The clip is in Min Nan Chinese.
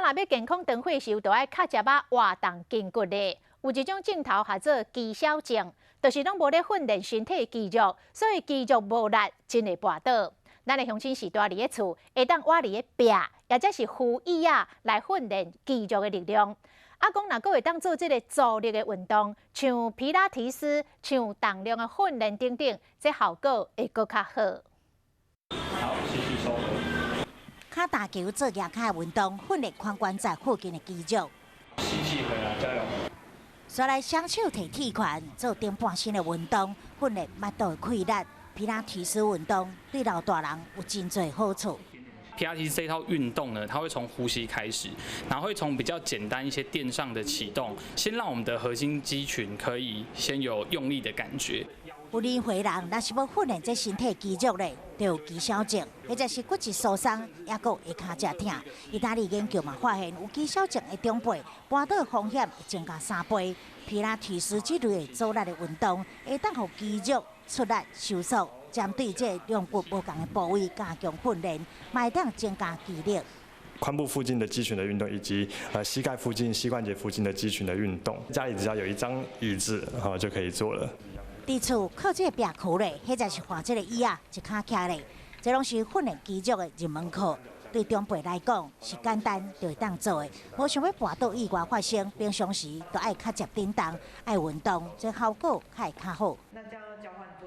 若欲健康長歲壽，就愛較食飽活動筋骨咧。有一種症頭號做肌少症，就是攏無咧訓練身體肌肉，所以肌肉無力，真會跋倒。咱的鄉親序大佇咧厝，會當倚佇咧壁，抑者是扶椅仔來訓練肌肉的力量。啊，講若閣會當做這个阻力的運動，像皮拉提斯、像重量的訓練等等，這效果會閣較好。好，繼續收。跤踏球做舉跤的運動，訓練髖關節附近的肌肉。吸氣回來，加油！再來雙手提鐵拳，做頂半身的運動，訓練腹肚的氣力。皮拉提斯運動對老大人有真濟好處。皮拉提斯這套運動呢，它會從呼吸開始，然後會從比較簡單一些墊上的啟動，先讓我們的核心肌群可以先有用力的感覺。有年歲人若是欲訓練這身體肌肉咧，就有肌少症，或者是骨質疏鬆，抑閣下跤遮疼。意大利研究嘛發現，有肌少症的長輩，跋倒風險會增加3倍。皮拉提斯這類的阻力的運動，會當予肌肉出力收縮，針對這兩骨無仝的部位加強訓練，嘛會當增加肌力。髖部附近的肌群的運動，以及膝蓋附近、膝關節附近的肌群的運動，家裡只要有一張椅子，哈就可以做了。佇厝靠這个壁箍咧，或者是換這个椅仔一跤徛咧，這攏是訓練肌肉的入門課。對長輩來講是簡單就會當做的，無想欲跋倒意外發生，平常時就愛較食振動，愛運動，這效果較會較好。